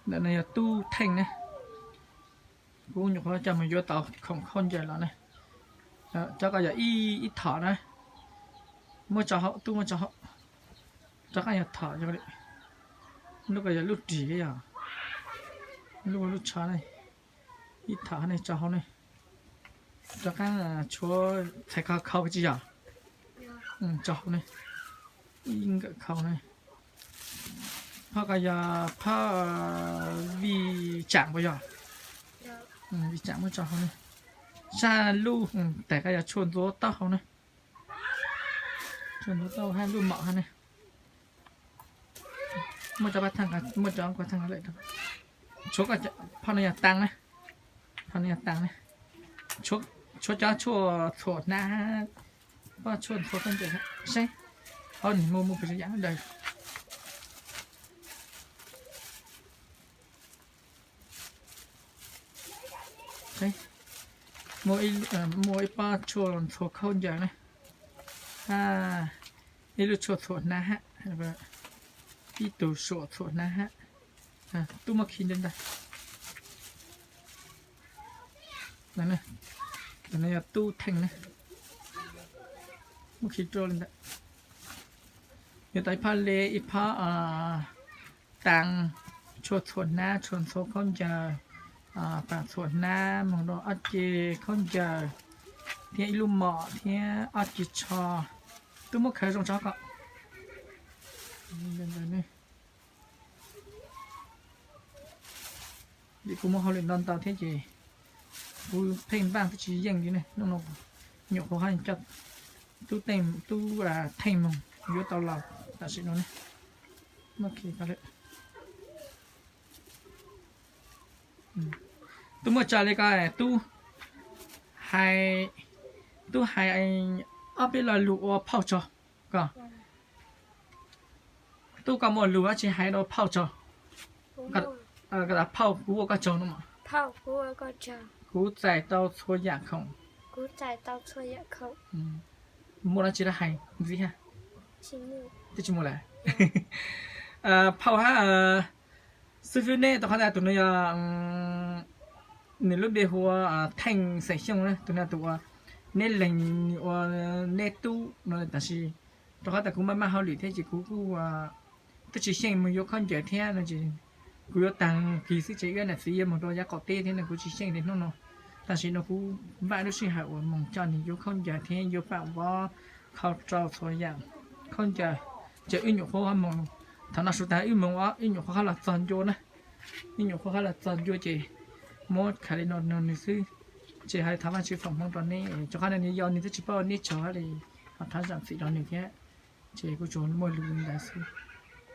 Ntawm no yog tub theej ne. Kuv nyuam qhuav coj mus yuav tau khoom khaub ncaws los ne. Cov ko yog ib thom na. Muab tso hauv, tub muab tso hauv. Rov qab yog thom, lub ko yog lub ris yog, lub lub tsho ne. Ib thom ne tso hauv ne. Rov qab tshuav txhais ko khau tsis yog? Tso hauv ne. Ib nkawm khau ne. Phab ko yog phab vij tsam puas yog? Vij tsam muab tso hauv ne. Sab lub tais ko yog tshuaj ntxuav taub hau ne. Tshuaj ntxuav taub hau hab lub mom hab ne. Muab cov pab theej, muab cov ko theej lawm. Tshuav phau no yog tas na. Phau no yog tas na. Tshuav cov tshuaj txhuam hnab, pab tshuaj ntxhua khaub ncaws seb, hauv nws muaj muaj pes tsawg yam daws. Muaj ib pob tshuaj ntxhua khaub ncaws na, ib lub tshuaj txhuam hnab hab, ib tug suam txhuam hnab hab. Tub muab khi ntawd ntag. Tus no yog tub theej na. Muab khi rau li ntawd. Yuav tau ib phab le, ib phab tas, tshuaj txhuam hnab, tshuaj ntxhua khaub ncaws, pas txhuam hnab, moog rau ob ce khaub ncaws, thiab ib lub mom thiab ob ce tsho. Tub muab khaws zoo tso kom. Vim kuv muaj hauj lwm ntau ntau thiab ces kuv pheej npaj twb tsis yeej li ne. Hnub no nyuam qhuav hab coj tub theej moog yuav tau los tam sim no ne. Tub muab tso li ko, tub hais, tub hais ob peb lo lug ua phauj tso ko. Tub, koj muaj lug dlaab tsi hais rau phauj tso? Koj tas phauj, kuv ua koj tsaug no. Kuv txais tau txhua yam khoom. Muaj dlaab tsi lug hais ntxiv hab? Tsis muaj lawm. Phauj hab, xib fwb neb, rau qhov tas tus no yog nws lub npe hu ua Theej xeem Xyooj na, tus no tus uas neb lees nws ua neb tub no, tab sis rau qhov tas kuv maj maj hauj lwm thiab ces kuv kuj twb tsis xyeej moog yuav khaub ncaws thiab no ces kuv yuav taag kis xwb ces wb nam txiv yuav moog rau yav qaum teb thiab no kuv tsis xyeej li hnub no. Tam sim no kuv npaj lub sij hawm uas moog coj nws yuav khaub ncaws thiab yuav pam vov, khau rau txhua yam khaub ncaws, ces wb nyuam qhuav moog, thaum no su tas wb moog wb nyuam qhuav hab los txog ncua na, wb nyuam qhuav hab los txog ncua ces muab khaws li no nws xwb. Ces hais thov Vaajtswv foom hmoov rau neb, rau qhov no nws yau nws twb tsis paub neb tsaug hab li, ho thov zaam txim rau nws thiab. Ces kuv tsuas muaj lug li ntawd xwb.